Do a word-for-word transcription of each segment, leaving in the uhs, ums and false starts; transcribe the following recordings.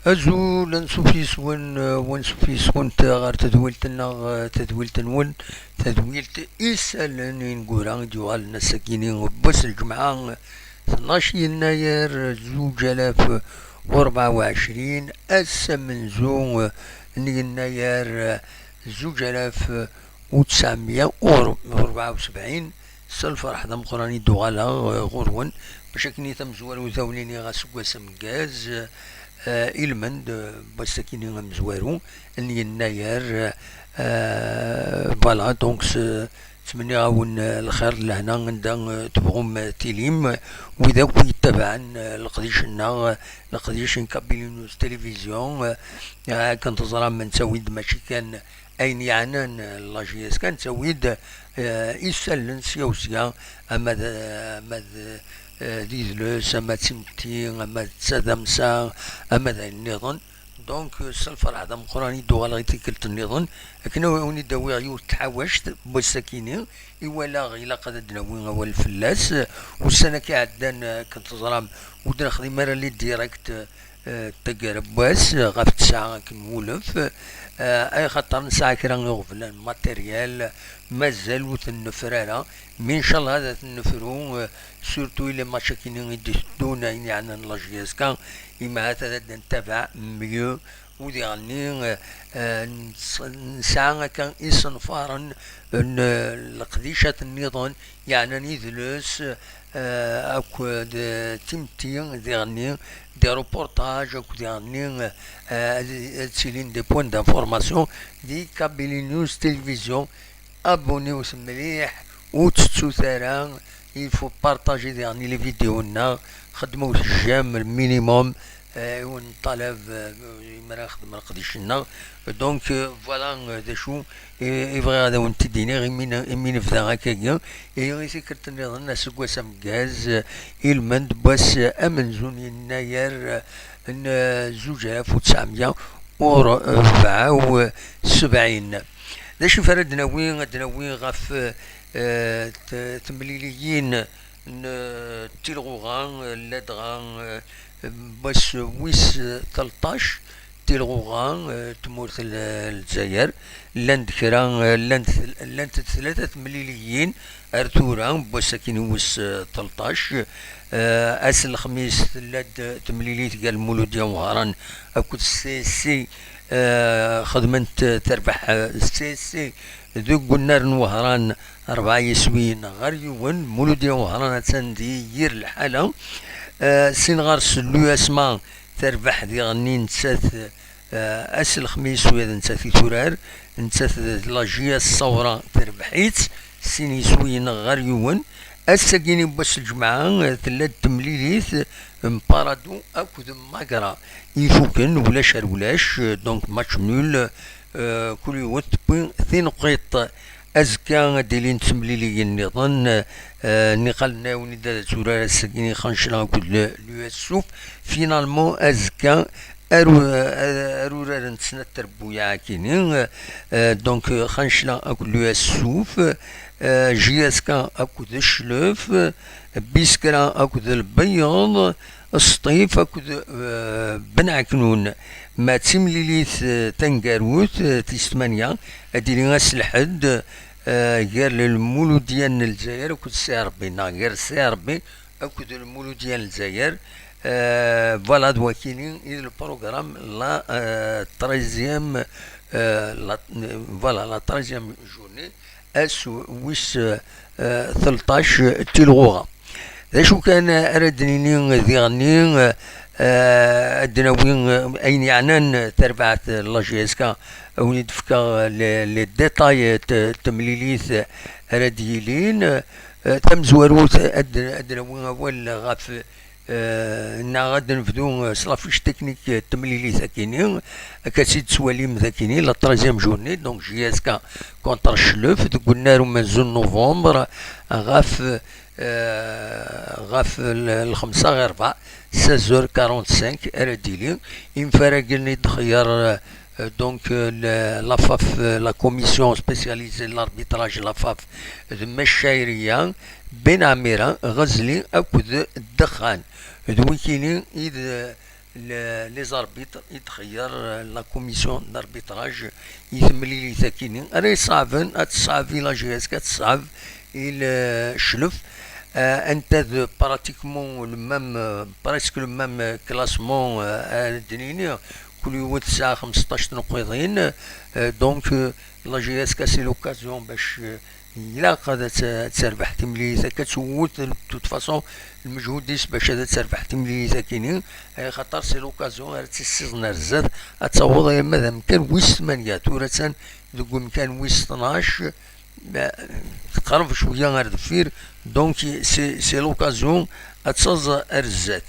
Azul, ansuf yes-wen, eh, wansuf yes-went ɣer tedwilt-nneɣ, eh, tadwilt-nwen, tadwilt isallen ineggura i d-yuɣalen ass-agi-ni n wass n lǧemɛa, tnac yennayer, zuǧ alaf u rebɛa u ɛecrin, ass amenzu, eh, n yennayer, eh, zuǧ alaf u tesɛemya u rebɛa u sebɛin. S lferḥ d ameqqran i d-uɣaleɣ, eh, ɣur-wen, bac akken i tamezwarut a wen-iniɣ aseggas ameggaz, eh, ilmend, eh, n wass-agi-ni amezwaru n yennayer, eh, voilà, donc s-, ttmenniɣ-awen, eh, lxir d lehna anda, eh, tebɣum, eh, tilim, eh, wid akk yettabaɛen, eh, leqdic-nneɣ, eh, leqdic n Kabylie News Télévision, eh, akken teẓram nettawi-d mačči kan ayen yeɛnan, eh, la J S K, nettawi-d, eh, isallen sya u sya, ama d, ama d, eh, d idles, ama d timetti, ama d tadamsa, ama d ayen nniḍen. Donc, eh, s lferḥ d ameqqran i d-uɣaleɣ i tikkelt nniḍen, akken a wen-id-awiɣ yiwet n tḥawact n wass-akini, i walaɣ ilaq ad d-nawi awal fell-as. Ussan-agi iɛeddan, eh, akken teẓram, ur d-nexdim ara les directs, eh, taggara n wass, eh, ɣef tesɛa akken wulef, eh, ay xaṭer nesɛa kra iɣeblan matériel, mazal ur ten-nefri ara, mais ncallah ad ten-nefru, eh, surtout i les matchs-akini i d-iteddun, ayen yeɛnan la J S K, imi ahat ad d-ntabaɛ mieux, u diɣenni, eh, eh, nes-, nesɛa akka isenfaren n, eh, leqdicat nniḍen, yeɛnan idles, eh, akked, eh, timetti, diɣenni des reportages, akked diɣenni, eh, ad, ad ttilin des points d'information di Kabylie News Télévision. Abonnez-vous mliḥ, ur tettut ara, il faut partager diɣenni les vidéos-nneɣ, xedmew j'aime le minimum, eh, i wen-neṭṭalab, eh, imi ara nexdem leqdic-nneɣ. Donc, eh, voilà, eh, d acu i, i bɣiɣ ad awen-t-id-iniɣ, imi n-, imi nebda akkagi, ihi i tikkelt nniḍen aseggas ameggaz, eh, ilmend n wass, eh, amenzu n yennayer, eh, n, eh, zuǧ alaf u tesɛemya u rebɛa u sebɛin. D acu i ara d-nawi? Ad d-nawi ɣef, eh, t-, temliliyin n, eh, tilɣuɣa, eh, ladɣa, eh, n wass wis, eh, tleṭṭac, tilɣuɣa, eh, tmurt n Lezzayer. Llant kra, eh, llant, llant tlata temliliyin ar tura, n wass-akini wis, eh, tleṭṭac. Eh, ass n lexmis tella-d temlilit gar Lmuludya n Wehran akked C S C, eh, xedment, eh, terbeḥ, eh, C S C deg unnar n Wehran rebɛa yiswiyen ɣer yiwen. Lmuludya n Wehran attan di yir lḥala. Eh, sin ɣer-s l'U S M A terbeḥ diɣenni nettat, eh, ass n lexmis, ula d nettat i turar, nettat d la J S Sawra terbeḥ-itt, sin yiswiyen ɣer yiwen. Ass-agi-ni n wass n lǧemɛa, eh, tella-d temlilit n Parado akked Magra. Ifuken, ulac ar ulac, eh, donc match nul, eh, kul yiwet tewwi tineqqiṭ. Azekka ad d-ilint temliliyin nniḍen, eh, niqal nnawen-id ad turar ass-agi Xancla akked l-, l'U S Souf. Finalement, azekka ar u-, ar uraren snat trebbuyaɛ akini, eh, donc, eh, Xancla akked l'U S Souf, eh, J S K akked Cclef, eh, Biskra akked Lbeyyeḍ, Sṭif akked, eh, Ben Ɛeknun. Ma d timlilit, eh, taneggarut, eh, tis tmanya, ad d-tili ass n lḥedd, eh, gar Lmuludya n Lezzayer akked C R B, neɣ gar C R B akked Lmuludya n Lezzayer. Eh, voilà, d wakini i d le programme, la, eh, treizième, eh, la, voilà, la treizième journée, ass wis, eh, tleṭṭac, eh, tilɣuɣa. D acu kan ara d-nini diɣenni, eh, ad d-nawi, eh, ayen yeɛnan tarbaɛt n la J S K, ad wen-id-fkeɣ les, les détails n t-, temlilit ara d-yilin. Eh, tamezwarut, ad d-, ad d-nawi awal ɣef, eh, neɣ ad d-nebdu, eh, s la fiche technique n temlilit akini, akka tt-id-tettwalim dakini, la treizième journée, donc J S K contre Cclef, deg unnar umenzu n novembre, ɣef, eh, ɣef l-, lxemsa ɣer rebɛa, seize heures quarante-cinq ara d-tili. Imfaragen i d-xeyyer, eh, donc, eh, le-, la FAF, eh, la commission spécialisée de l'arbitrage, la FAF, d Mac Cayriya, Ben Ɛmira, Ɣezli akked Ddexxan. D wikini i d, eh, les arbitres i d-txeyyer la commission d'arbitrage i temlilit akini ara iṣeɛben, ad tṣeɛb i la G S K, ad tṣeɛb i lecnef. Anta d pratiquement le même, presque le même classement, ad d-nini kul yiwet tesɛa xmesṭac n uqiḍin. Donc la G S K c'est l'occasion bac ilaq ad terbeḥ timlilit akka, ad tewwet de toute façon lmejhud-is bac ad terbeḥ timlilit akini, xaṭer c'est l'occasion ara tt-issiẓen ar zdat, ad taweḍ arma d amkan wis tmanya. Tura attan deg umkan wis tnac, teqreb cwiya ar deffir. Donc c'est l'occasion ad taẓ ar zdat.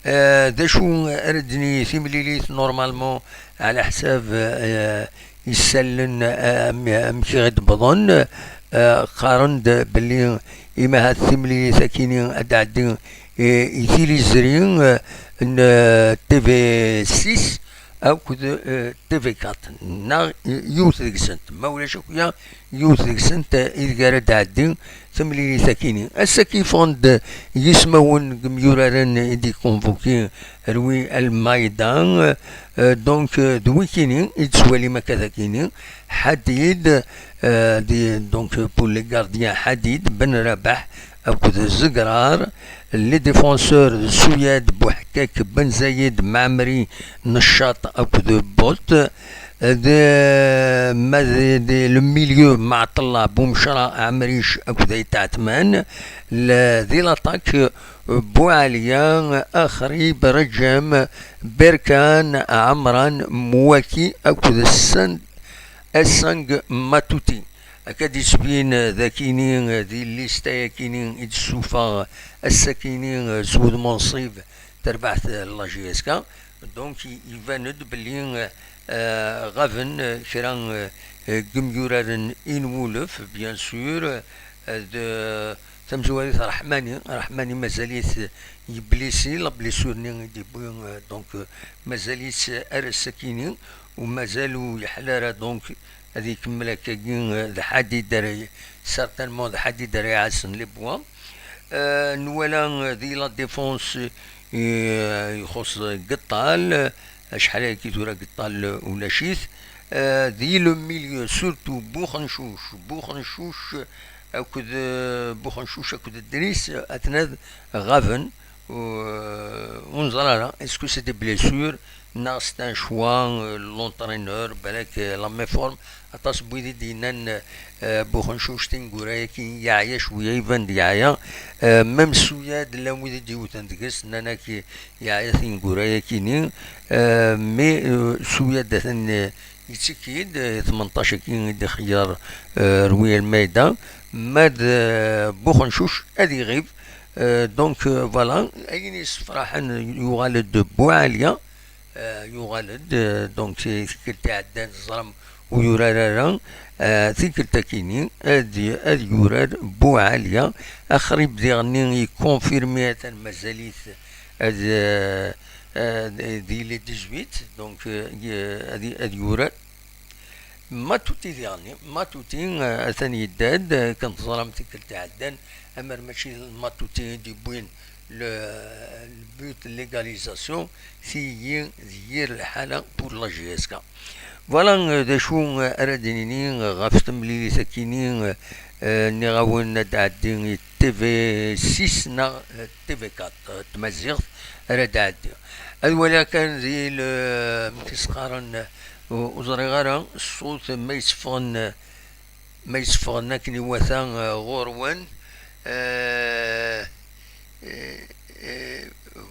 D acu ara d-nini, timlilit normalement ɛla ḥsab isallen amek i d-wwḍen, qqaren-d belli imahat timlilit akini ad d-tɛeddi i tiliẓri n T V six akked T V quatre, neɣ yiwet deg-sent, ma ulac akk ya yiwet deg-sent ideg ara d-tɛeddi temlilit akini. Ass-agi ffɣen-d yismawen n yimyuraren i d-ikonvuki Rui Almeida. Donc d wikini i d-tettwalim akka d akini, Hadid, donc pour les gardiens Hadid, Ben Rabaḥ akked Zegrar, les défenseurs d Suyad, Bouḥkak, Ben Zayed, Maɛmri, Neccaṭ akked Bolt. D ma d le milieu Maɛṭella, Bumecra, Ɛemric akked Ayt Ɛetman. Di l'attaque, Bouɛaliya, Axrib, Reǧem, Berkan, Ɛemran, Mouaki akked Essang Matouti. Akka d-yettbin d akini di lista-yakini i d-tessufeɣ ass-akini s wudem unṣib terbaɛt n la G S K. Donc iban-d belli ɣaben kra n yimyuraren inwulef, bien sûr, d tamezwarut Raḥmani. Raḥmani mazal-it yeblisi, la blessure-nni i d-yewwi, donc mazal-it ar ass-akini, u mazal ur yeḥla ara, donc ad ikemmel akkagi d Hadid ara, certainement d Hadid ara iɛassen les bois. Nwala di la défense ixuṣ Geṭṭal, acḥal ayagi tura Geṭṭal ulac-it. Di le milieu surtout Buxencuc, Buxencuc akked Buxencuc akked Dris atnad ɣaben. Ur neẓri ara, est-ce que c'est des blessures neɣ c'est un choix, l'entraîneur, balak la méforme. Aṭas n wid i d-yennan Buxencuc tineggura-yagi yeɛya cwiya, iban-d yeɛya. Même Suyad llan wid i d-yewten deg-s, nnan-ak yeɛya tineggura-yagi-ni. Mais Suyad atan yettekki-d, tmenṭac-agi i d-ixeyyer Rui Almeida, ma d Buxencuc ad iɣib. Donc voilà, ayen yessefraḥen, yuɣal-d Buɛaliya, yuɣal-d, donc tikkelt iɛeddan teẓram ur yurar ara. Tikkelt akini ad yurar Buɛaliya. Axrib diɣenni ikonfirmi atan mazal-it ad di les dix-huit, donc ad yurar. Matouti diɣenni, Matouti atan yedda-d, akken teẓram tikkelt iɛeddan, amer mačči d Matouti i d-yewwin le but n l'égalisation, tigi d yir lḥala pour la G S K. Voilà d acu ara d-nini ɣef temlilit akini. Nniɣ-awen ad d-ɛeddi i T V six neɣ T V quatre n tmaziɣt ara d-ɛeddi. Ad waliɣ kan di le, amek i s-qqaren, ur ẓriɣ ara ṣṣut ma yesseffɣen, ma yesseffɣen akken iwata ɣur-wen.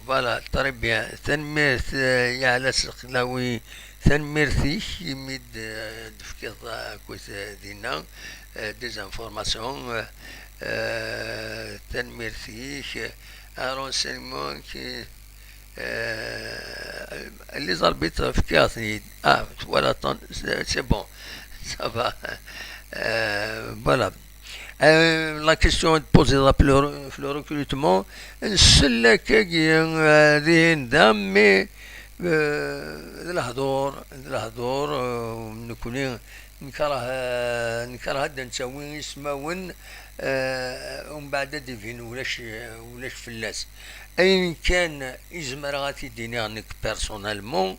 Voilà, très bien. Tanemmirt, Yeɛla Sexlawi, tanemmirt-ik imi d-, d-tefkiḍ akk dinna des informations. Tanemmirt-ik. Un renseignement qui, les arbitres fkiɣ-ten-id. Ah, voilà, c'est bon, ça va. Voilà. La question est posée ɣef le recrutement. Nsell akkagi dihin da, mais d lehdur, d lehdur, nekkni Nekreh, eh, nekreh ad d-nettawi ismawen, eh, umbeɛd ad d-ibin ulac, ulac fell-as. Ayen kan i zemreɣ ad t-id-iniɣ nekk personnellement,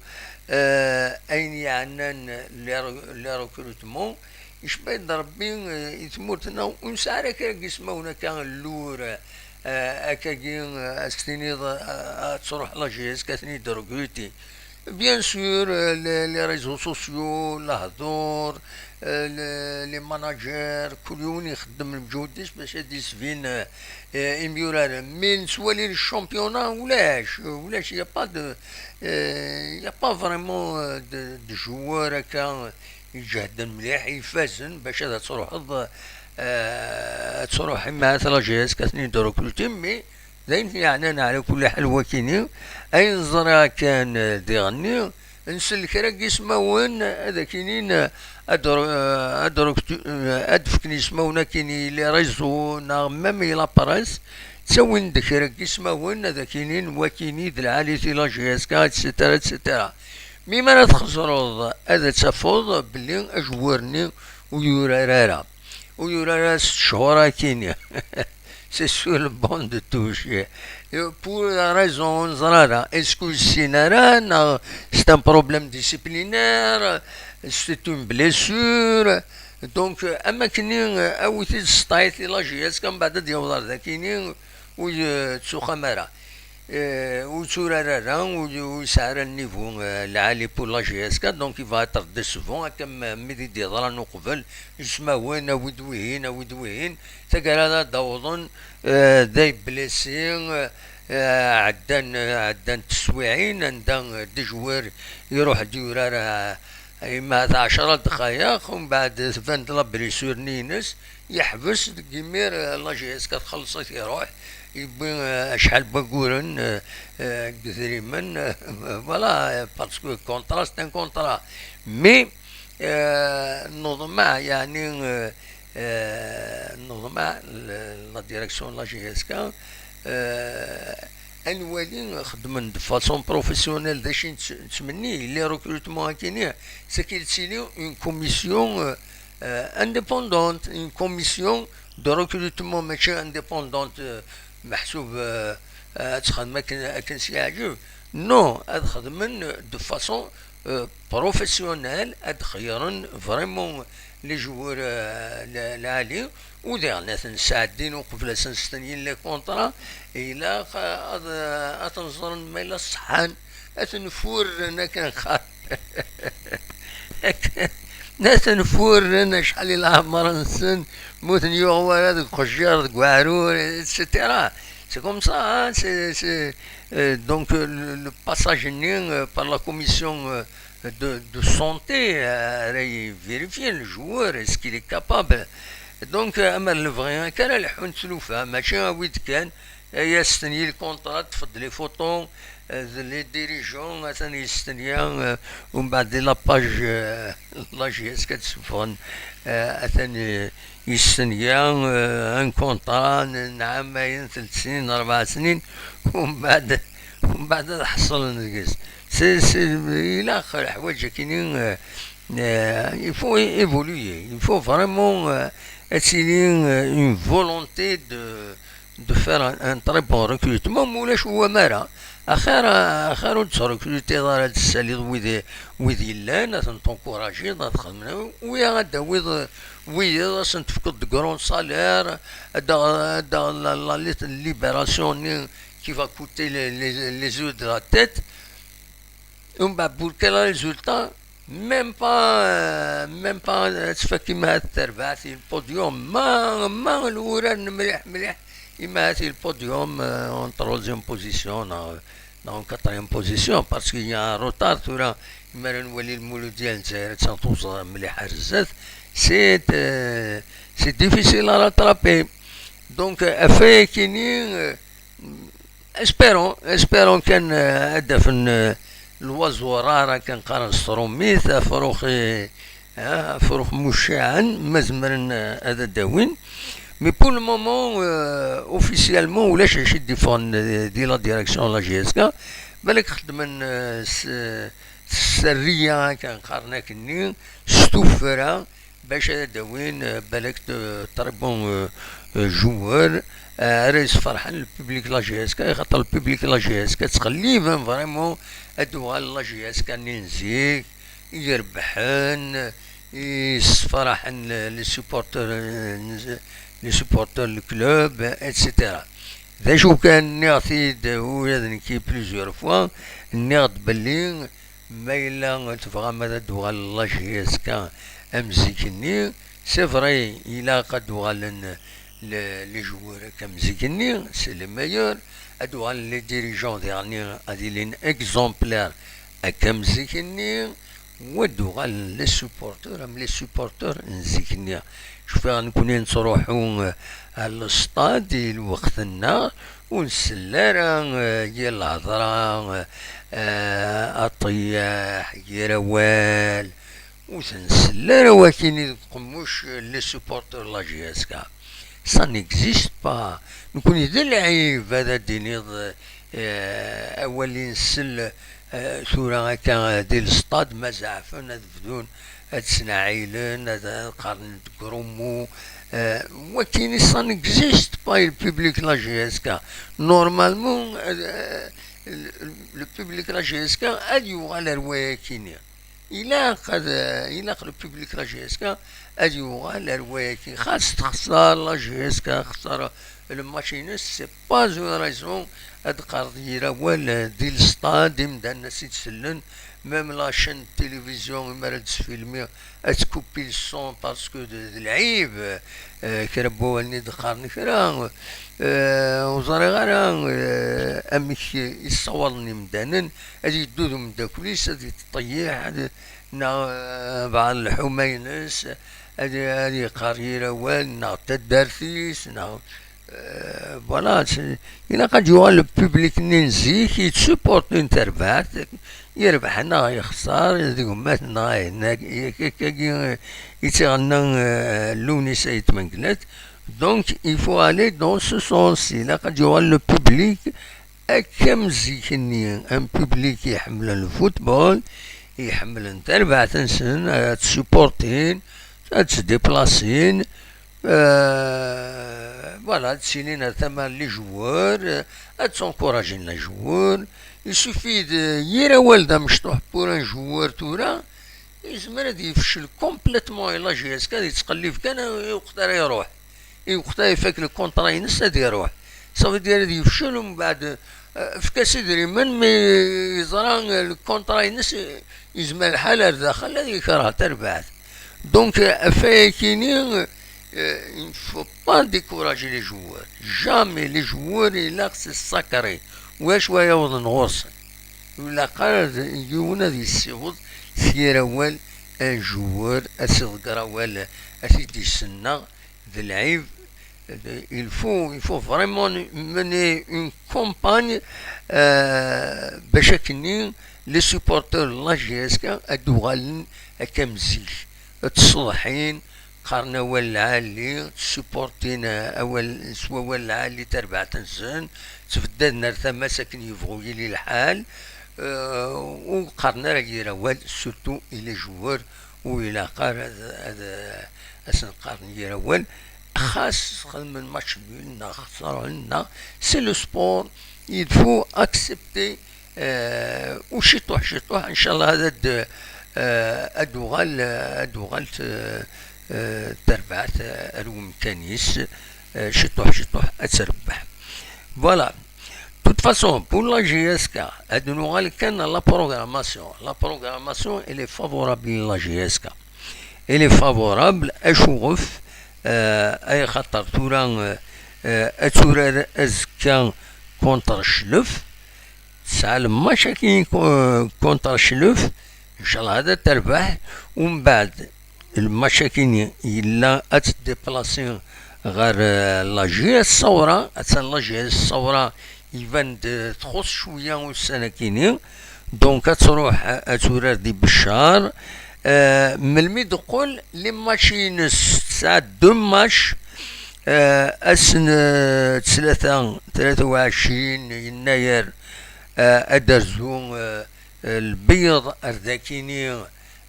eh, ayen yeɛnan les re-, les recrutements, icba-d Rebbi, eh, i tmurt-nneɣ ur nesɛi ara kra n yismawen akka n lur, eh, akkagi, eh, ad s-tiniḍ, eh, ad truḥ la J S K ad ten-id-recruti. Bien sûr, euh, les, les réseaux sociaux, lehdur, euh, les, les managers, kul yiwen ixeddem lǧehd-is bac ad d-isbin, euh, euh, imyuraren. Mais nettwali le championnat, ulac, ulac, il y a pas de, euh, il y a pas vraiment, euh, de, de joueurs akka iǧehden mliḥ, ifazen bac ad truḥeḍ, euh, ad truḥ imma la J S K ad ten-id-recruti, mais d ayen yeɛnan ɛla kulli ḥal wakini, ayen ẓriɣ kan, eh, diɣenni, nsel kra n yismawen ad ak-inin, eh, ad ru-, eh, ad ru-, eh, ad fken yismawen akini i les réseaux neɣ même i la presse, ttawin-d kra n yismawen ad ak-inin wakini d lɛali-t i la J S K, et cetera, et cetera. Mi ara txeẓreḍ ad tafeḍ belli ajewwir-nni ur yurar ara. Ur yurar ara s ttechur akini. C'est sur le banc de touche. Et pour la raison, ur neẓri ara. Est-ce que ur yessin ara, neɣ c'est un problème disciplinaire, c'est une blessure. Donc, am akken-nni, awit-t-id s ṭṭayt i la J S K, mbeɛd ad d-yaweḍ ar dakini, ur yettuxam ara. Eh, ur yetturar ara, ur, ur yesɛi ara le niveau, eh, lɛali pour la J S K, donc il va être décevant, akka m-, mi d i d-yeḍran uqbel, ismawen, awi-d wihin, awi-d wihin, taggara ad d-awḍen, eh, d ay blessés, eh, eh, ɛeddan, ɛeddant teswiɛin, anda, eh, d ajewwir iruḥ-d yurar, eh, ima ɛecra dqayeq, umbeɛd tban-d la blessure-nni-ines, yeḥbes deg imir, eh, la J S K txelleṣ-it iruḥ, yewwi, eh, acḥal n wagguren, eh, eh, n yedrimen, eh, voilà, eh, parce que contrat, c'est un contrat. Mais, eh, neḍmeɛ, yeɛni, eh, eh, neḍmeɛ, le-, la direction de la J S K, eh, ad nwali xeddmen de façon professionnelle, d acu i nett-, nettmenni, les recrutements akini, c'est qu'il y ait une commission, eh, euh, indépendante, une commission de recrutement, mačči indépendante, euh, meḥsub, euh, euh, ad texdem akken, akken s yeɛǧeb. Non, ad xedmen de façon, euh, professionnelle, ad xeyyren vraiment les joueurs, euh, l-, lɛali, u diɣen ad ten-sɛeddin uqbel ad sen-stenyin les contrats, ilaq, euh, ad, euh, ad ten-ẓren ma yella ṣeḥḥan, ad ten-furren akken xaṭ. Ad ten-furren acḥal i leɛmer-nsen, ma ur ten-yuɣ wara deg uqejjir, deg uɛrur, et cetera. C'est comme ça, hein, c'est, c'est, euh, donc, euh, le, le passage-nni, euh, par la commission, euh, de, de santé, euh, ara vérifier le joueur, est-ce qu'il est capable. Donc, euh, amer lebɣi akka ara leḥḥun tlufa, mačči awi-d kan, ay astenyi le contrat, ṭṭef-d les photos, euh, les dirigeants, atan yestenya, euh, umbeɛd di la page, euh, la J S K ad d-ssuffɣen, euh, atan, euh, yestenya, euh, un contrat n, n ɛamayen, tlata snin, rebɛa snin, umbeɛd, umbeɛd ad ḥeṣlen deg-s. C'est, c'est, ilaq leḥwayeǧ akini, euh, euh, il faut é-, évoluer, il faut vraiment, euh, ad tili, euh, une volonté de, de faire un, un très bon recrutement, ma ulac wamara. Axir, axir ur d-trecrutiḍ ara, ad tessaliḍ wid, wid yellan, ad ten-tencouragiḍ, ad xedmen. Wiyaḍ ad d-tawiḍ wiyaḍ, ad sen-tefkeḍ de grands salaires, ad d-, ad d-, la, la, la libération-nni qui va coûter les, les, les yeux de la tête. Umbeɛd, pour quel résultat? Même pas, euh, même pas, euh, ad tfak imahat terbaɛt i le podium. Ma, ma n wurar n mliḥ, mliḥ, imahat i le podium, euh, en troisième position, neɣ, neɣ en quatrième position, parce qu'il y a un retard tura, mi ara nwali Lmuludya n Lezzayer ad tuẓ mliḥ ar zdat. C'est, euh, c'est difficile à rattraper. Donc, euh, ɣef wayakini, euh, espérons, espérons kan, euh, ad d-afen, euh, lwazurar akken qqaren s trumit, afrux i, ah, afrux mucciɛen, ma zemren, euh, ad d-awin. Mais pour le moment, euh, officiellement, ulac acu i d-iffɣen, euh, di la direction n la J S K. Balak xeddmen, euh, s, euh, s rriya, akken qqaren akkenni, s tuffra, bac ad d-awin, euh, balak, euh, très bon, euh, euh, joueur, euh, ara yesferḥen le public la J S K, axaṭer le public la J S K ttqelliben vraiment ad d-uɣal la J S K-nni n zik, i irebḥen, i yessefraḥen les supporters, euh, les supporters le club, et cetera. D acu kan, nniɣ-t-id ula d nekki plusieurs fois, nniɣ-d belli ma yella tebɣam ad d-uɣal la J S K am zik-nni, c'est vrai, ilaq ad d-uɣalen le-, les joueurs akka am zik-nni, c'est les meilleurs, ad d-uɣalen les dirigeants diɣenni ad ilin exemplaires akka am zik-nni, wa d-uɣalen les supporters am les supporters n zik-nni. Cfiɣ nekni nettruḥu, eh, ar lestad i lweqt-nneɣ, ur nsell ara, eh, yir lhedra, eh, aṭeyyaḥ, yir awal, ur t-nsell ara wakini deg uqemmuc, eh, les supporters la J S K. Ça n'existe pas. Nekni d lɛib ad d-tiniḍ, eh, awal i nsell, eh, tura akka, eh, di lestad, ma zeɛfen ad bdun ad ttnaɛilen, ad, ad qqaren d gros mots. Eh, wakini, ça n'existe pas, le public la J S K. Normalement, eh, le, le public la J S K ad yuɣal ar wayakini. Ilaq ad, ilaq le public la J S K ad yuɣal ar wayaki. Xas texṣer la J S K, texṣer le match-ines, c'est pas une raison ad qqareḍ yir awal di lestad, imdanen ad s-id-sellen, même la chaîne de télévision, mi ara d-sfilmi, ad tkuppi le son parce que d, d lɛib, eh, kra n wawalen i d-qqaren kra, eh, ur ẓriɣ ara, eh, amek i ssawaḍen imdanen, ad yeddu d umeddakel-is, ad yeṭṭeyyiḥ, ad, neɣ, eh, beɛḍ lḥuma-ines, ad, ad yeqqar yir awal, neɣ taddart-is, neɣ, eh, voilà, c'est, ilaq ad yuɣal le public-nni n zik, yettsuportin tarbaɛt, yerbeḥ neɣ yexṣer, d gma-tneɣ, ayen akkagi i tt-iɣenna, eh, Lewnis Ayt Mengellat. Donc, il faut aller dans ce sens, ilaq ad yuɣal le public akka am zik-nni, un public iḥemmlen le football, iḥemmlen tarbaɛt-nsen, ad ttsuportin, ad ttdiplasin, euh, voilà, ad ttinin ar tama n les joueurs, ad ttencouragin les joueurs. Il suffit de yir awal d amecṭuḥ pour un joueur tura, yezmer ad yefcel complètement i la J S K, ad yettqellib kan i weqt ara iruḥ. I weqt ara ifak le contrat-ines ad iruḥ. Ça veut dire ad yefcel, umbeɛd, eh, efk-as idrimen, mi yeẓra, eh, le contrat-ines, eh, yezmer lḥal ar daxel ad yekreh tarbaɛt. Donc, eh, ɣef wayakini, eh, il ne faut pas décourager les joueurs. Jamais les joueurs, ilaq c'est sacré. Wacu ara yawḍen ɣur-sen. Ur ilaq ara d yiwen ad yessiweḍ s yir awal un joueur, ad s-iḍegger awal, ad t-id-isenneɣ, d lɛib. Il faut, il faut vraiment mener une campagne, euh, bac akkenni les supporters n la J S K ad d-uɣalen akka am zik, ad ttṣeḍḥin, qqaren awal lɛali, ttsuportin awal, s wawal lɛali tarbaɛt-nsen, ttbeddaden ar tama-s akken yebɣu yili lḥal, euh, ur qqaren ara yir awal, surtout i les joueurs, ur ilaq ara ad, ad, ad sen-qqaren yir awal, xas xedmen match nul neɣ xesren, neɣ c'est le sport, il faut accepter, euh, u ciṭuḥ ciṭuḥ, ncallah ad, euh, ad uɣal, ad uɣal, euh, euh, terbaɛt, euh, ar wemkan-is, euh, ciṭuḥ ciṭuḥ ad trebbeḥ. Voilà. De toute façon, pour la J S K, ad nuɣal kan à la programmation. La programmation, elle est favorable à la J S K. Elle est favorable, acuɣef, euh, ay xaṭer tura, euh, euh, ad turar azekka contre Chlef. Tesɛa le match-agi co-, contre Chlef, ncallah ad terbeḥ, umbeɛd le match-agi yella ad teddiplasi ɣer, euh, la J S Ṣawra, attan la J S Ṣawra iban-d txuṣ cwiya ussan-agi-ni, donc ad truḥ ad turar di Beccar. Euh, melmi d-teqqel, les matchs-ines tesɛa deux matchs, euh, ass n, euh, ttlata, tlata u ɛecrin yennayer, euh, ad d-terzu, euh, Lbeyyeḍ ar dakini,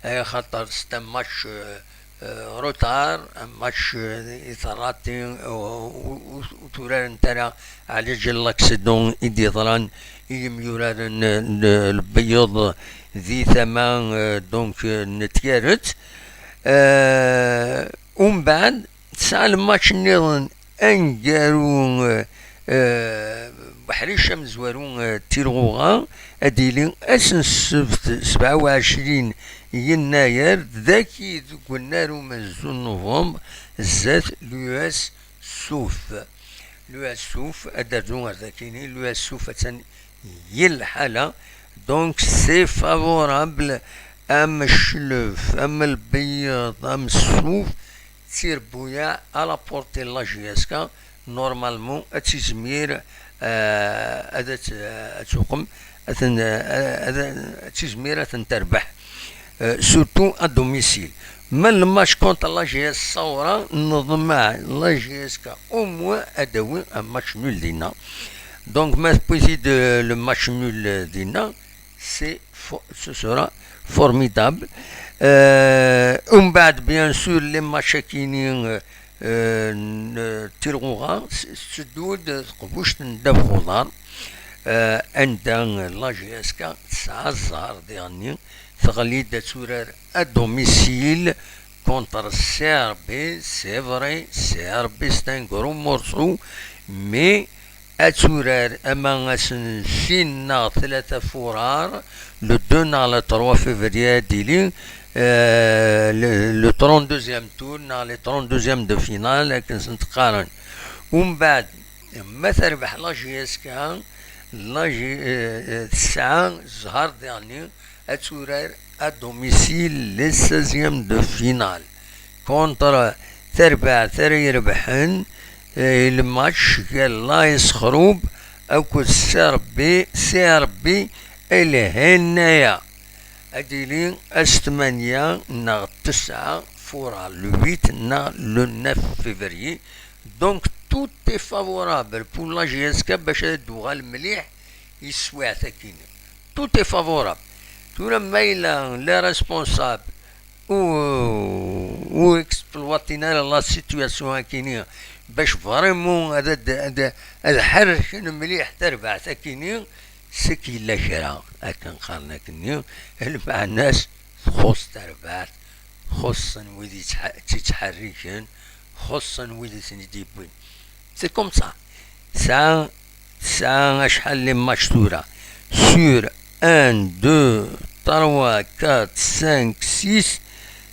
axaṭer c'est un match, euh, euh, retard, un match, euh, i terratin, ur, ur, ur turarent ara ɛlaǧal l'accident i d-yeḍran i yimyuraren n, n Lbeyyeḍ di tama, euh, donc, euh, n Tyaret. Euh, umbeɛd, tesɛa lmatch nniḍen aneggaru, eh, eh, Buḥric amezwaru, eh, Tirɣuɣa, ad d-yili ass n ssebt sebɛa u ɛecrin yennayer, dagi deg unnar umezzu n novembre, zdat l'U S Souf. L'U S Souf, ad d-rzuɣ ar dakini, l'U S Souf attan yir lḥala, donc c'est favorable am Cclef, am Lbeyyeḍ, am Souf, d tirbuyaɛ à la portée n la J S K, normalement ad tizmir, euh, ad, ad, ad tuqem, ad ten-, ad, ad tizmir ad ten-terbeḥ, euh, surtout à domicile. Ma le match contre la J S Saoura, neḍmeɛ la J S K au moins ad d-tawi un match nul dinna. Donc, ma tewwi-t-id, euh, le match nul, euh, dinna, c'est fo-, ce sera formidable. Euh, umbeɛd, bien sûr, les matchs akini, euh, euh, n-, Tirɣuɣa, s-, tetteddu-d teqbuct n ddabex uḍar, euh, anda la J S K tesɛa zzher diɣenni, teɣli-d ad turar à domicile contre C R B. C'est vrai, C R B c'est un gros morceau, mais ad turar ama ass n sin neɣ tlata furar, le deux neɣ le trois février ad d-tili, euh, le, le trente-deuxième tour neɣ les trente-deuxièmes de finale akken sen-qqaren. Umbeɛd, ma terbeḥ la J S K, la J-, euh, euh, tesɛa zzher diɣenni ad turar à domicile les seizièmes de finale contre terbaɛt ara irebḥen, eh, le match gar l'A S Xrub akked C R B, C R B El Hennaya. Ad d-tili ass tmanya neɣ tesɛa furar, le huit neɣ le neuf février. Donc, tout est favorable pour la J S K bac ad d-tuɣal mliḥ i teswiɛt akkin. Tout est favorable. Tura ma yella les responsables ur, ur exploitin ara la situation akkin bac vraiment ad, ad, ad, ad ḥerrken mliḥ tarbaɛt akkin, c'est que yella kra, akken qqaren akkenni, lmeɛna-s txuṣṣ tarbaɛt, xuṣṣen wid yettḥ-, tt-, yettḥerriken, xuṣṣen wid i ten-id-yewwin. C'est comme ça. Tesɛa, tesɛa acḥal les matchs tura? Sur un, deux, trois, quatre, cinq, six,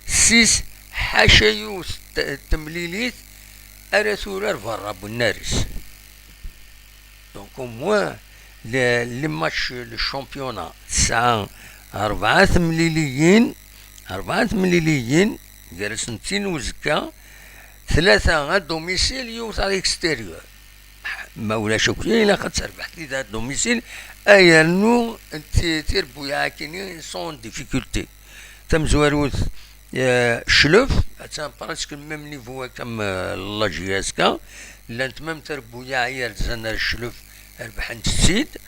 six, ḥaca yiwet t-, temlilit ara turar berra n unnar-is. Donc, au moins, le, le match, le championnat, tesɛa rebɛa temliliyin, rebɛa temliliyin, gar-asen tin uzekka, tlata à domicile, yiwet à l'extérieur. Ma ulac akk, ilaq ad terbeḥ tid à domicile, ay rnu ti-, tirbuyaɛ akkin sont en difficulté. Tamezwarut, eh, Cclef, attan presque le même niveau comme, eh, la J S K. Llant même tirbuyaɛ i yerzan ar Cclef, rebḥent-tt-id.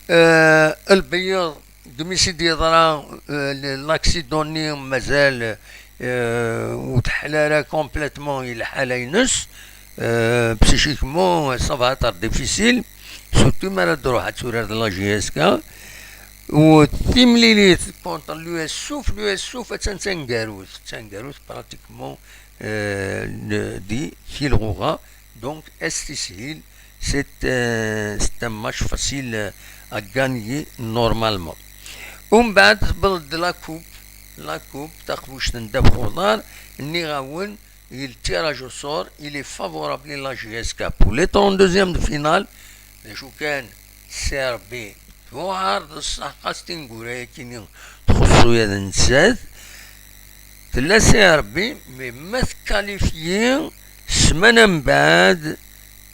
Eh, Lbeyyeḍ, demi-s i d-yeḍra, eh, l'accident-nni, mazal, eh, ur teḥla ara complètement i lḥala-ines. Eh, psychiquement, ça va être difficile. Surtout mi ara d-truḥ ad turar d la J S K. U timlilit contre l'U S Souf, l'U S Souf attan d taneggarut, d taneggarut pratiquement, euh, le, di Tirɣuɣa, donc ad s-tishil, c'est, euh, c'est un match facile, euh, à gagner normalement. Umbeɛd tewweḍ-d la coupe, la coupe, taqbuct n ddabex uḍar, nniɣ-awen, le tirage au sort, il est favorable à la J S K pour les trente-deuxièmes de finale. D acu kan, C R B tuɛer, d ṣṣeḥ, xas tineggura-yakini txuṣṣu-ya d nettat. Tella C R B, mais ma tkalifyi, ssmana mbeɛd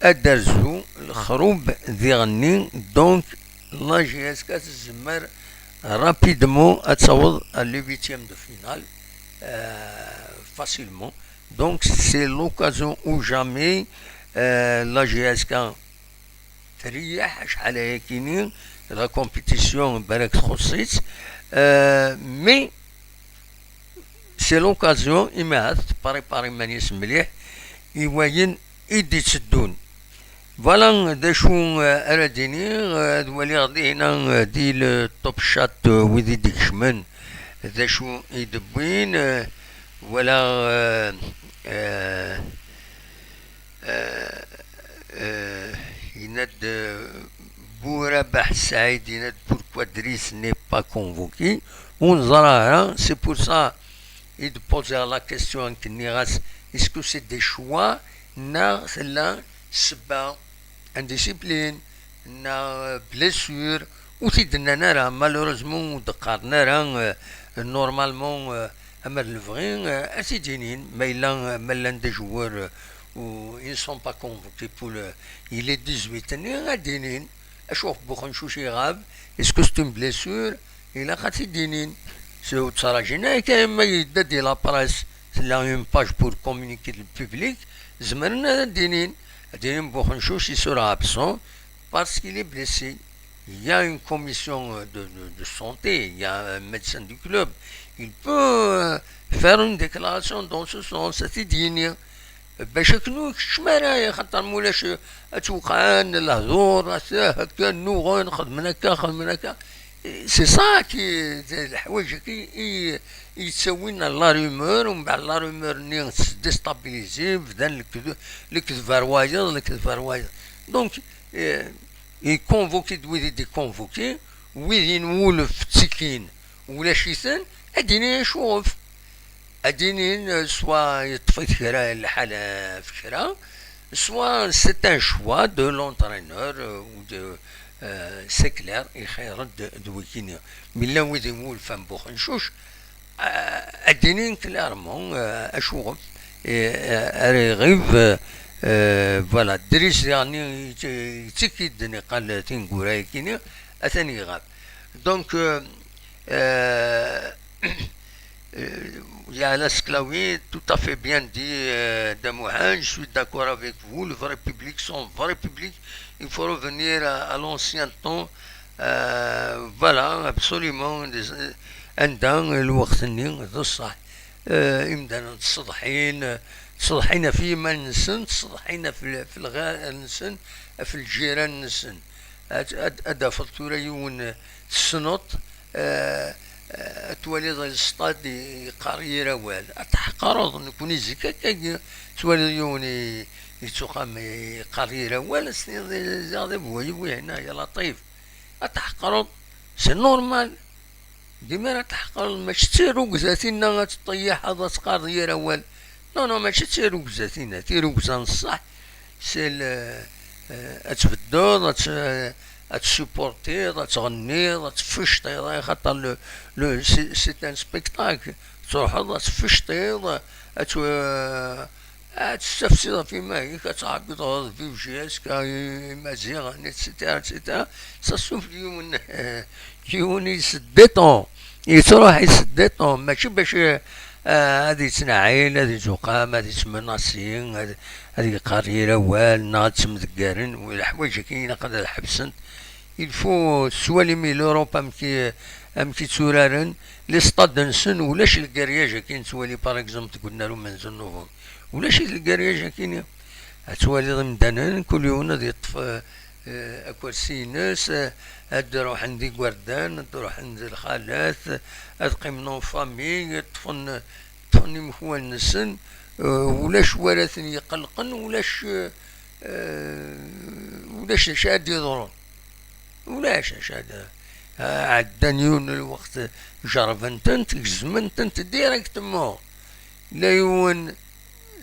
ad d-terzu Lexrub diɣenni. Donc, la J S K tezmer rapidement ad taweḍ à les huitièmes de finale, euh, facilement. Donc, c'est l'occasion ou jamais, euh, la J S K Terriyaḥ acḥal ayakini, la compétition balak txuṣṣ-itt, euh, mais c'est l'occasion, imi ad tprépare iman-is mliḥ i wayen i d-itteddun. Voilà d acu, euh, ara d-iniɣ, euh, ad waliɣ dinna, euh, di le top chat, euh, wid i d-ikecmen d acu i d-wwin, euh, wala, euh, euh, euh, euh, yenna-d, euh, Bourabaḥ Saïd, yenna-d pourquoi Driss n'est pas convoqué. Ur neẓra ara, c'est pour ça i d-poser la question, nniɣ-as, est-ce que c'est des choix neɣ tella ssebba, indiscipline neɣ blessure? Ur t-id-nnan ara, malheureusement ur d-qqaren ara, euh, normalement, euh, ama d lebɣi, euh, ad t-id-inin, ma yella, ma llan d ajewwer, euh, ou ils ne sont pas convoqués pour le, il est dix-huit-nni, ad d-inin. Acu ɣef Buxencuc iɣab? Est-ce que c'est une blessure? Ilaq ad t-id-inin. S-, ur ttraǧin ara kan ma yedda di la presse, tella une page pour communiquer le public, zemren ad d-inin, ad d-inin Buxencuc il sera absent parce qu'il est blessé. Il y a une commission, euh, de, de, de santé, il y a un médecin du club. Il peut, euh, faire une déclaration dans ce sens, ad t-id-yini. Bac akken ur keččem ara, axaṭer ma ulac, ad twqɛen lehdur, akka nnuɣen, xedmen akka, xedmen akka. C'est ça qui, d leḥwayeǧ-agi i, i yettawin la rumeur, umbeɛd la rumeur-nni tesdestabilizi, bdan lekdeb, lekdeb ar wayeḍ, lekdeb ar wayeḍ. Donc, euh, iconvoki-d wid i d-iconvoki, wid inwulef ttikin, ulac-iten, ad d-inin acuɣef. Ad d-inin, euh, soit yeṭṭef-it kra lḥal, euh, f kra, soit c'est un choix de l'entraîneur, euh, ou de, euh, c'est clair, ixir-d d wikini. Mi llan wid iwulfan Buxencuc, euh, ad d-inin clairement, euh, acuɣef, et, euh, ara iɣib, euh, euh, voilà, Dris diɣen yettiki-d niqal tineggura-yakini, atan iɣab. Donc, euh, euh, euh, Yaɛla Seklawi, tout à fait bien dit, euh, Damuhan, je suis d'accord avec vous, le vrai public, son vrai public, il faut revenir à, à l'ancien temps, euh, voilà, absolument, des, anda lweqt-nni, d ṣṣeḥ. Euh, imdanen ttṣeḍḥin, ttṣeḍḥin ɣef yiman-nsen, ttṣeḍḥin ɣef l-, ɣef lɣar-nsen, ɣef lǧiran-nsen. Ad, ad, ad tafeḍ tura yiwen tessneḍ, eh, ad twaliḍ lestad i-, yeqqar yir awal. Ad tḥeqreḍ, nekni zik akkagi, twaliḍ yiwen i-, yettuqam yeqqar yir awal, ad s-tiniḍ ziɣ d abwayi wihin, ya laṭif. Ad tḥeqreḍ, c'est normal. Dima ara tḥeqreḍ, mačči d tirugza tinna ad teṭṭeyyiḥeḍ, ad teqqareḍ yir awal. Non, non, mačči d tirugza tinna. Tirugza n ṣṣeḥ, c'est le, euh, ad tbeddeḍ, ad t-, ad tsupportiḍ, ad tɣenniḍ, ad tfecṭiḍ, axaṭer le, le, c'est, c'est un spectacle. Truḥeḍ ad tfecṭiḍ, ad t-, ad tessafsiḍ ɣef yiman-ik, ad tɛeggdeḍ vive J S K, Imaziɣen, et cetera, et cetera. Ça souffle yiwen, yiwen il se détend, yettruḥ il se détend, mačči bac, eh, ad yettnaɛil, ad yettuqam, ad yettmenasi, ad, ad yeqqar yir awal, neɣ ad ttemdeggaren, leḥwayeǧ-agi ilaq ad ḥebsent. Il faut tettwalim i l'Europe amek i, amek i tturaren, les stades-nsen, ulac lgaryaj-agi nettwali, par exemple, deg unnar umenzu n Novembre. Ulac-it lgaryaj-agi-ni. Ad twaliḍ imdanen, kul yiwen ad yeṭṭef, eh, eh, akersi-ines, eh, ad d-ruḥen d igerdan, ad d-ruḥen d lxalat, ad qqimen en famille, ṭṭfen, ṭṭfen imekwal-nsen, eh, ulac wara ten-iqellqen, ulac, eh, eh, ulac d acu ad d-yeḍrun. Ulac acu ad, ɛeddan yiwen n lweqt, jerrben-tent, gezmen-tent directement. La yiwen,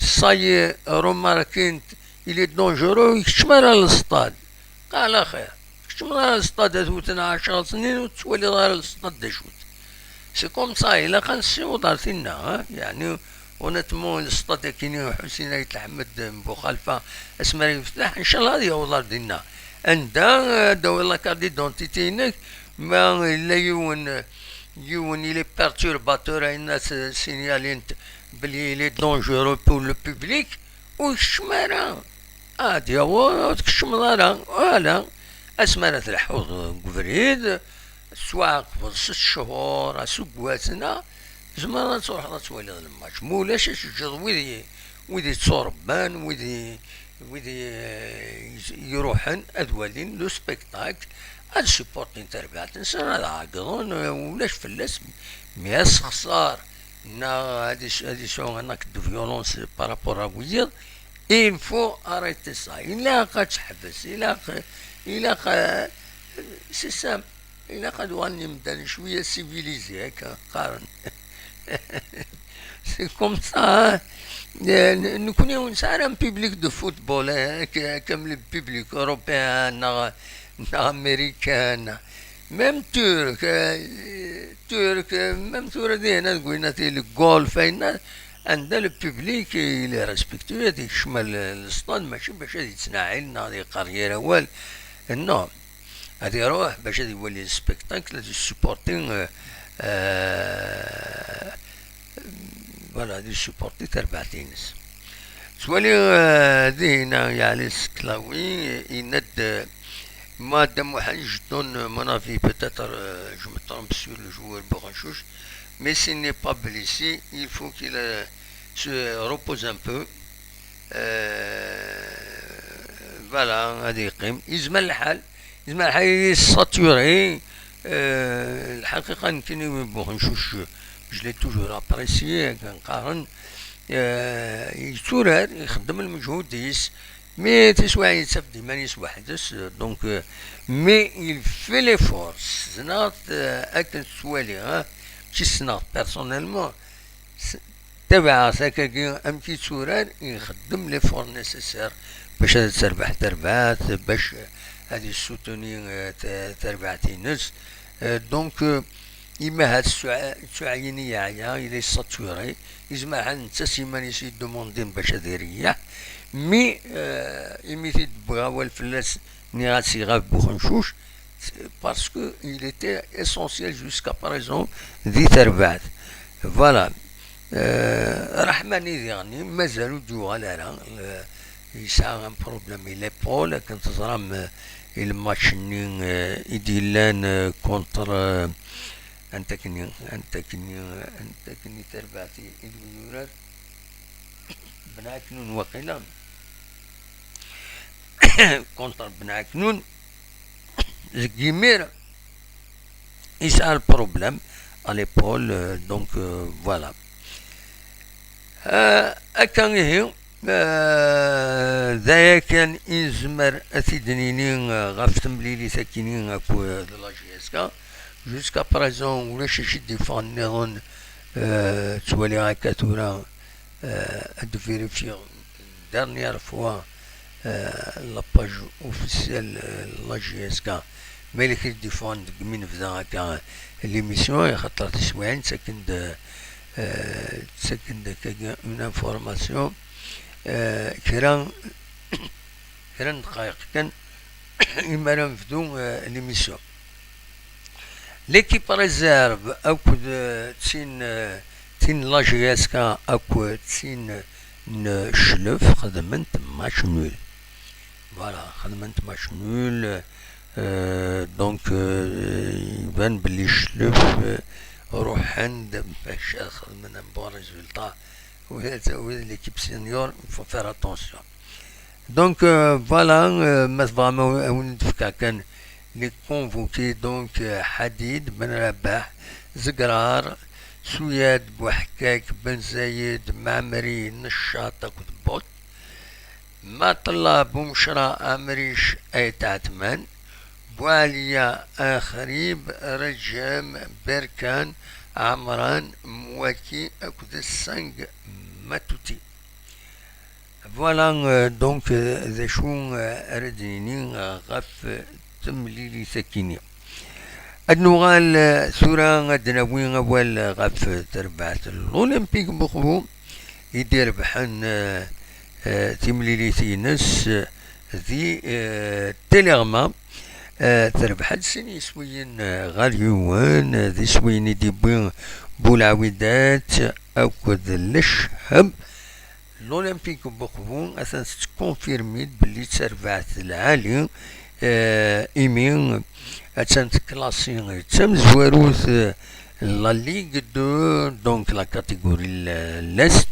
ça y est, remarquent, il est dangereux, ur ikeččem ara lestad. Qal axir, ur ikeččem ara lestad, ad wten ɛecra snin ur tettwaliḍ ara lestad d acu-t. C'est comme ça, ilaq ad nessiweḍ ar tinna, hein? Yeɛni, honnêtement, lestad-agi-ni Ḥusin Ayt Lḥmed n Buxalfa, asmi ara yefteḥ, ncallah ad yaweḍ ar dinna. Anda, eh, ad d-tawiḍ la carte d'identité-inek, ma yella yiwen, yiwen, il est perturbateur, ayen ad s-, signalent belli il est dangereux pour le public, ur ikeččem ara. ad yaweḍ, ur tkeččmeḍ ara, ala. Asmi ara tleḥḥuḍ deg ubrid, tettwaɛaqbeḍ s ccehur, aseggasen, tzemreḍ ad truḥeḍ ad twaliḍ lmatch. Ma ulac, ad teǧǧeḍ wid i, wid i tturebban, wid i, wid i, eh, iruḥen ad walin le spectacle, ad supportin tarbaɛt-nsen, ad ɛeggḍen, eh, ulac fell-as. Mi ad sexṣar neɣ ad is-, ad yesɛu un acte de violence par rapport à wiyiḍ, il faut arrêter ça. Ilaq ad teḥbes, ilaq, ilaq, eh, c'est ça. Ilaq ad uɣalen imdanen cwiya civilisés, akka qqaren. C'est comme ça, hein. Eh, n-, nekkni ur nesɛi ara un public de football, eh, k-, comme le public européen neɣ, neɣ américain. Même turc, eh, turc, eh, même tura dihin ad gwin ati le golf, ayen anda le public il est respectueux, ad ikcem al-, l'stade, mačči bac ad yettnaɛil neɣ ad yeqqar yir awal. Non. Ad iruḥ bac ad iwali le spectacle, ad yessupporti, euh, euh, voilà, ad yessupporti tarbaɛt-ines. Tettwali, euh, dihina, yeɛli Seklawi, yenna-d, euh, Madame Mohamed, je donne mon avis, peut-être, euh, je me trompe sur le joueur Bourranchouche, mais s'il n'est pas blessé, il faut qu'il, euh, se repose un peu. Euh, voilà, ad yeqqim. Yezmer lḥal, yezmer lḥal ad yessaturé. Euh, lḥaqiqa, nekkini, Buxencuc, je l'ai toujours apprécié, akken qqaren. Euh, yetturar, ixeddem lmeǧhud-is, mais tiswiɛin yettaf-d iman-is weḥd-s, euh, donc, euh, mais il fait l'effort. Ssneɣ-t, euh, akken tettwali, hein, mačči ssneɣ-t personnellement. S-, tabaɛeɣt akkagi, amek yetturar, ixeddem l'effort nécessaire bac ad terbeḥ terbaɛt, bac ad yessutuni, euh, ta-, tarbaɛt-ines. Euh, donc, euh, imi ahat ttuɛ-, ttuɛyin i yeɛya, il est saturé, yezmer ḥal netta s yiman-is yedumundin bac ad ireyyeḥ, mi, euh, imi t-id-wwiɣ awal fell-as, nniɣ-as iɣab Buxencuc, parce que il était essentiel jusqu'à présent di terbaɛt. Voilà. Euh, Raḥmani diɣen mazal ur d-yuɣal ara. Euh, yesɛa un problème i l'épaule, akken teẓram, euh, i lmatch-nni, euh, i d-yellan, euh, contre, euh, antakni, antakni, antakni tarbaɛt i, i d-yurar. Bnaknun waqila. Contre Bnaknun. Deg yimir, yesɛa le problème à l'épaule, euh, donc, euh, voilà. Euh, akka ihi, euh, d aya kan i nezmer ad t-id-nini, euh, ɣef temlilit akini akked la J S K. Jusqu'à présent, ulac acu i d-yeffɣen nniḍen, euh, ttwaliɣ akka tura, euh, ad vérifier dernière fois, euh, la page officielle, euh, la J S K. Ma yella kra d-yeffɣen deg mi nebda akka l'émission, axaṭer tiswiɛin ttaken-d, euh, ttaken-d akkagi une information, euh, kra, kra n ddqayeq kan imi ara nebdu, euh, l'émission. L'équipe réserve akked, euh, tin, euh, tin n la J S K akked tin n Cclef xedment match nul. Voilà, xedment match nul. Euh, donc, euh, iban belli Cclef, euh, ruḥen-d bac ad xedmen un bon résultat. Wid, wid l'équipe senior, il faut faire attention. Donc, euh, voilà, euh, ma tebɣam a wen-d-fkeɣ kan les convoqués, donc, euh, Hadid, Ben Rabah, Zegrar, Souyad, Bouhkak, Ben Zayed, Mamri, Nechat akked Bot, Matella, Boumchra, Amriche, Ait Atman, Boualia, Akhrib, Rejem, Berkan, Amran, Mouaki akked Sang Matouti. Voilà, euh, donc, euh, d acu, euh, ara d-nini, euh, ɣef, euh, temlilit-akini. Ad nuɣal, euh, tura ad d-nawi awal, euh, ɣef, euh, terbaɛt n l'Olympique Mukbu i d-irebḥen, euh, euh, timlilit-ines, euh, di, euh, Teliɣma. Euh, terbeḥ-d sin yiswiyen, euh, ɣer yiwen, euh, d iswiyen i d-yewwi Bulɛawidat akked Lecḥeb. L'Olympique n Uqbu atan tettkonfirmi-d belli d tarbaɛt lɛali, eh, imi attan teklasi d tamezwarut, eh, la Ligue deux, donc la catégorie l-, l'Est,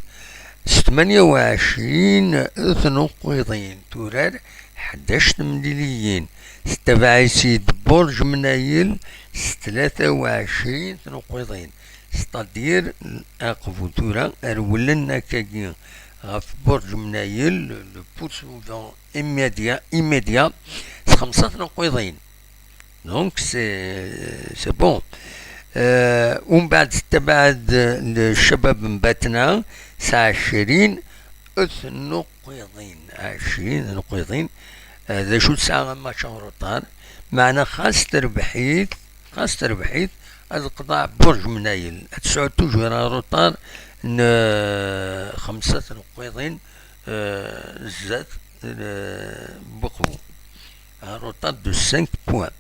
s tmanya u ɛecrin tnuqqiḍin turar ḥdac temliliyin, tettabaɛ-itt-id Burǧ Mnayel s tlata u ɛecrin tnuqqiḍin. C'est-à-dire, aqbu tura rewlen akkagi ɣef Burǧ Mnayel, le, le poursuivant immédiat, immédiat, s xemsa tnuqqiḍin. Donc, c'est, c'est bon. Euh, umbeɛd tettabaɛ-d Ccabab n Batna s ɛecrin tnuqqiḍin. Ɛecrin tnuqqiḍin. Euh, d acu tesɛa match en retard? Meɛna xas terbeḥ-it, xas terbeḥ-it, ad teqḍeɛ Burǧ Mnayel. Ad tesɛu toujours un retard n, euh, xemsa tnuqqiḍin, euh, zdat, euh, Buqbu. Un retard de cinq points.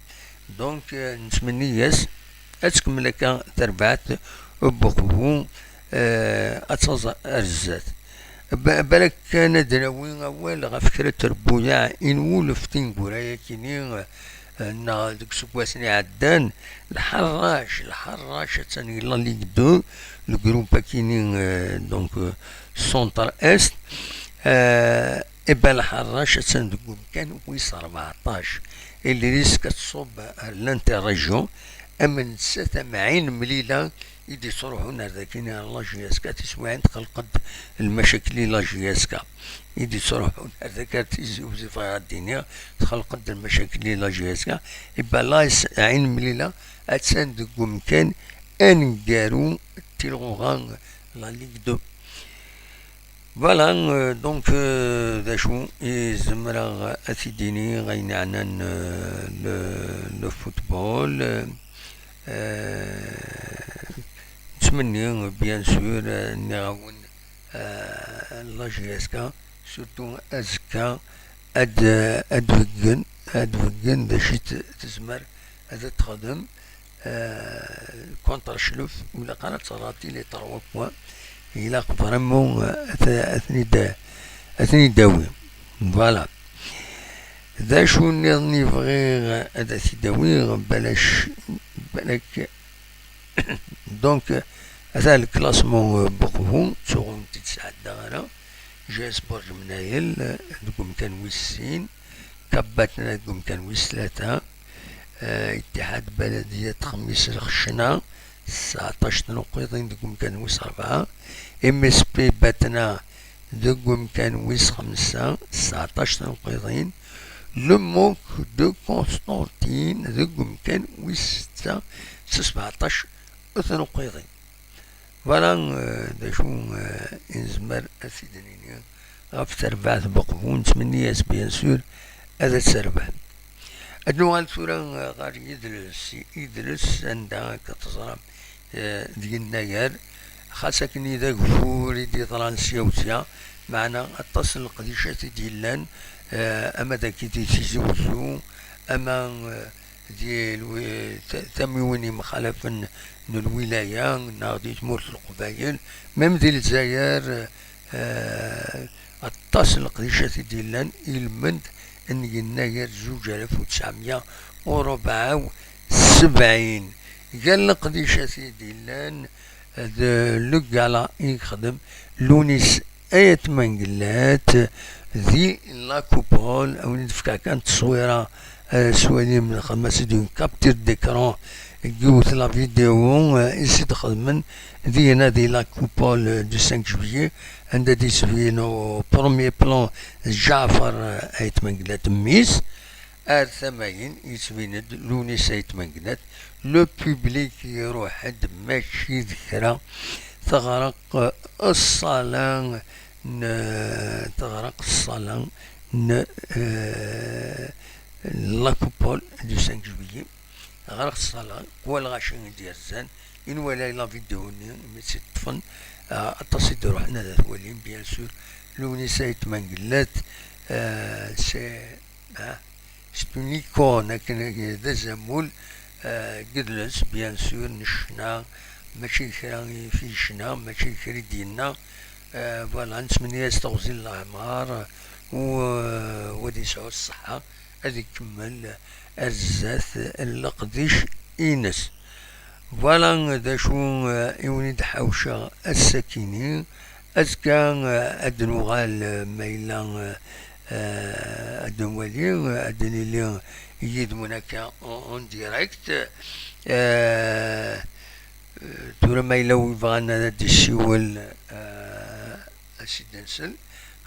Donc, euh, nettmenni-as ad tkemmel akka terbaɛt Buqbu, euh, ad taẓ ar zdat. Ba-, balak kan ad d-nawi awal ɣef kra n trebbuyaɛ i nwulef tineggura-yakini, euh, neɣ deg useggasen iɛeddan, lḥerrac, lḥerrac attan yella Ligue deux, le groupe akini, euh, donc, euh, Centre Est, euh, Iban lḥerrac attan deg umkan wis rbeɛṭac. Il risque ad tṣubb ar l'interrégion, am nettat am Ɛin Mlila i d-ittruḥun ar daki ar la J S K, tiswiɛin txelq-d lmacakil i la J S K. I d-ittruḥun ar daki ar Tizi Uzzu, bɣiɣ ad d-iniɣ, txelq-d lmacakil i la J S K. Iban la Ɛin Mlila attan deg umkan aneggaru n tilɣuɣa, la Ligue deux. Voilà, euh, donc, euh, d acu i zemreɣ ad t-id-iniɣ ayen yeɛnan, euh, le, le football, euh, euh, nettmenni, bien sûr, euh, nniɣ-awen, euh, la J S K, surtout azekka, ad, ad beggen, ad beggen d acu i t-, tezmer ad texdem, euh, contre Chlef, ur ilaq ara ad terrati les trois points. Ilaq vraiment, euh, ad, ad ten-id-, ad ten-id-tawi. Voilà. D acu nniḍen i bɣiɣ ad t-id-awiɣ, balac, balak. Donc, ata le classement, euh, Buqbu, ttuɣ ur t-id-sɛeddaɣ ara. J S Burǧ Mnayel, euh, deg umkan wis sin. Kabatna deg umkan wis tlata, eh, Ittiḥad Baladiya Xemmis Lxecna, sɛeṭṭac tnuqqiḍin deg umkan wis rebɛa, M S P Batna deg umkan wis xemsa, sɛeṭṭac tnuqqiḍin, Le Mok de Constantine deg umkan wis setta, s sbeɛṭac tnuqqiḍin. Voilà, euh, d acu, euh, i nezmer ad t-id-nini ɣef terbaɛt n Buqbu. Nettmenni-as, bien sûr, ad terbeḥ. Ad nuɣal tura, euh, ɣer yidles. Idles, anda akka teẓram, euh, d yennayer, xas akken d ageffur i d-yeḍran sya u sya, meɛna aṭas n leqdicat i d-yellan, euh, ama d aki di Tizi Wezzu, ama, euh, di lwi-, ta-, tamiwin yemxalafen n lwilaya, neɣ di tmurt n Leqbayel, même di Lezzayer, eh, aṭas n leqdicat i d-yellan i lmend n yennayer zuǧ alaf u tesɛemya u rebɛa u sebɛin. Gar leqdicat i d-yellan, d le gala i yexdem Lounis Ayt Mengellat di la Coupole, a wen-d-fkeɣ kan tteswira, eh, s walim, xedmeɣ-tt-id une capture d'écran, yiwet la vidéo, eh, i s-id-xedmen dinna di la Coupole, eh, du cinq juillet, anda d-yettbin au premier plan Ǧaɛfar, eh, Ayt Mengellat, mmi-s. Ar tama-in, yettbin-d Lounis Ayt Mengellat, le public iruḥ-d mačči d kra, teɣreq ṣṣala n, teɣreq ṣṣala n, euh, la Coupole du cinq juillet, teɣreq ṣṣala, kul lɣaci i d-yerzan, i nwala la vidéo-nni, mi tt-id-ṭṭfen, euh, aṭas i d-iruḥen ad t-walin, bien sûr, Lounis Ayt Mengellat, euh, c'est, hein, c'est une icône, akken d azamul, euh, n yidles, bien sûr, n ccna, mačči d kra i fi yecna, mačči d kra i d-yenna, Eh, voilà, nettmenni-as teɣzi n leɛmer, u, eh, u ad yesɛu ṣṣeḥḥa, ad ikemmel ar zdat leqdic-ines. Voilà d acu, eh, i wen-id-ḥawceɣ ass-akini. Azekka, eh, ad d-nuɣal, eh, ma yella, eh, eh, ad nwali, eh, ad nili yid-wen akka en, en direct. Eh, eh, tura ma yella wi bɣan ad d-issiwel, eh, ad s-id-nsel,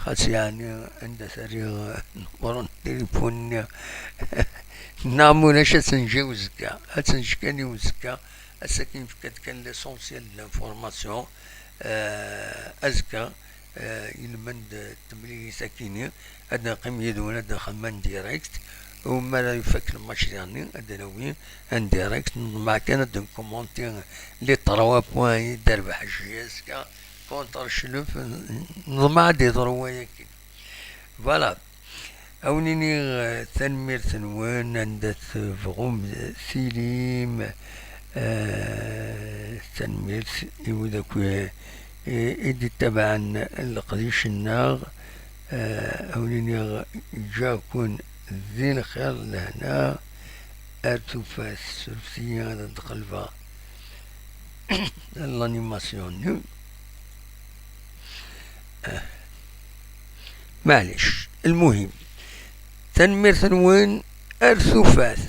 xas yeɛni anda terriɣ, eh, numer n tilifun-nni. Neɣ ma ulac ad tt-neǧǧ i uzekka, ad tt-neǧǧ kan i uzekka. Ass-agi nefka-d kan l'essentiel de l'information. Eh, azekka, eh, ilmend, eh, temlilit akini, ad neqqim yid-wen, ad nxemmem en direct, u mi ara ifak lmatch diɣenni, ad d-nawi en direct, neḍmeɛ kan ad nkumonti les trois points i d-terbeḥ J S K contre Chlef, neḍmeɛ ad d-yeḍru wayagi. Voilà. Ad wen-iniɣ, eh, tanemmirt-nwen, anda tebɣum tilim, eh, tanemmirt i wid akk, eh, i d-ittabaɛen leqdic-nneɣ, eh, ad wen-iniɣ ǧǧaɣ-ken di lxir lehna ar tufat, surfet-iyi ad d-qelbeɣ l'animation-nni. Eh, maɛlic, lmuhim, tanemmirt-nwen, ar tufat.